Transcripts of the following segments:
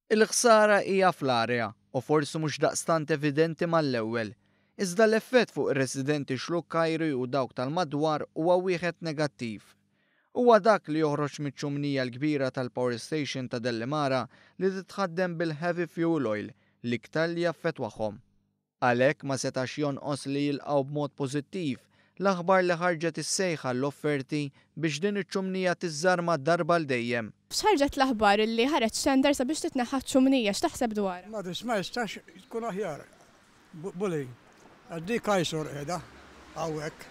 Il-ħsara hija fl-area u forsi mhux daqstant evidenti mal-ewwel. Iżda l-effett fuq ir-residenti Xlukkajri u dawk tal-madwar huwa wieħed negattiv. Huwa dak li joħroġ miċ-ċumnija l-kbira tal-power station ta' Dellimara li titħaddem bil-heavy fuel oil l-iktar li jaffettwahom. Għalhekk ma setax jonqos li jilqgħu b'mod pożittiv l-aħbar li ħarġet is-sejħa għall-offerti biex din iċ-ċumnija tiżżarma darba għal dejjem. X'ħarġet l-aħbar illi ħareġ tender sabiex titneħħa ċ-ċumnija, x'taħseb dwarha? Ma ma jistax tkun aħjar. Bully. Għax dik eyesore qiegħda hawnhekk.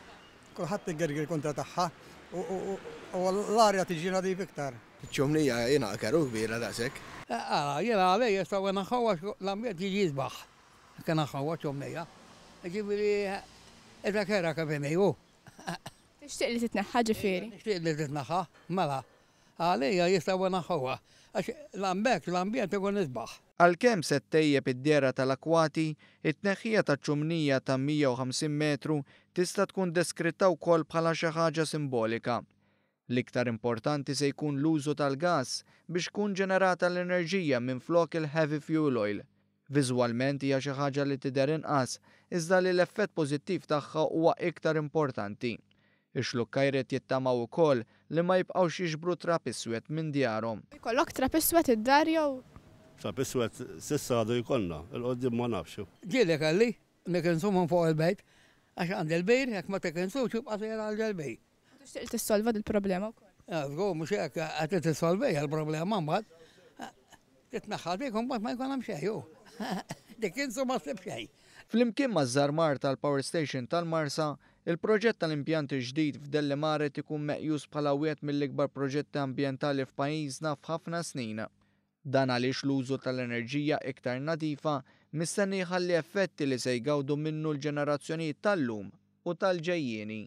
Kulħadd igergir kontra tagħha u l-arja tiġi nadif iktar. Iċ-ċumnija jiena keru kbira daqshekk. Ara, jiena għalija jistgħu jneħħuha għax l-ambjent jiġi jisbaħ. Jekk ineħħuha ċ-ċumnija. Jiġifieri qiegħda kerha kif inhi hu. Tixtieq li titneħħa ġifieri? Nixtieq li titneħħa, mela. Għalija jistgħu jneħħuha għax l-ambjent l-ambjent ikun isbaħ. Għalkemm se ttejjeb id-dehra tal-akwati, it-tneħħija taċ-ċumnija ta' 150 metru tista' tkun deskritta wkoll bħala xi ħaġa simbolika. L-iktar importanti se jkun l-użu tal-gass biex tkun ġenerata l-enerġija minflok il-heavy fuel oil. Viżwalment hija xi ħaġa li tidher inqas, iżda li l-effett pożittiv tagħha huwa iktar importanti. Ix-Xlukkajri qed jittamaw ukoll li ma jibqgħux jiġbru trab iswed minn djarhom. Jkollok trab iswed id-dar jew? Trab iswed s'issa għadu jkollna, 'il quddiem ma nafx. Ġieli kelli nikinsu minn fuq il-bejt għax għandi l-bir jekk ma tikinsux jibqa' sejjer għal ġol-bir. U tixtieq li tissolva dil-problema wkoll? Żgur mhux hekk, qed tissolvija l-problema mbagħad. Titneħħa dik u mbagħad ma jkun hemm xejn hu. Dik insu ma ssib xejn. Flimkien maż-żarmar tal-Power Station tal-Marsa, il-proġett tal-impjant il-ġdid f'Dellimare qed ikun meqjus bħala wieħed mill-ikbar proġetti ambjentali f'pajjiżna f'ħafna snin. Dan għaliex l-użu tal-enerġija iktar nadifa mistenni jħalli effetti li se jgawdu minnu l-ġenerazzjonijiet tal-lum u tal-ġejjieni.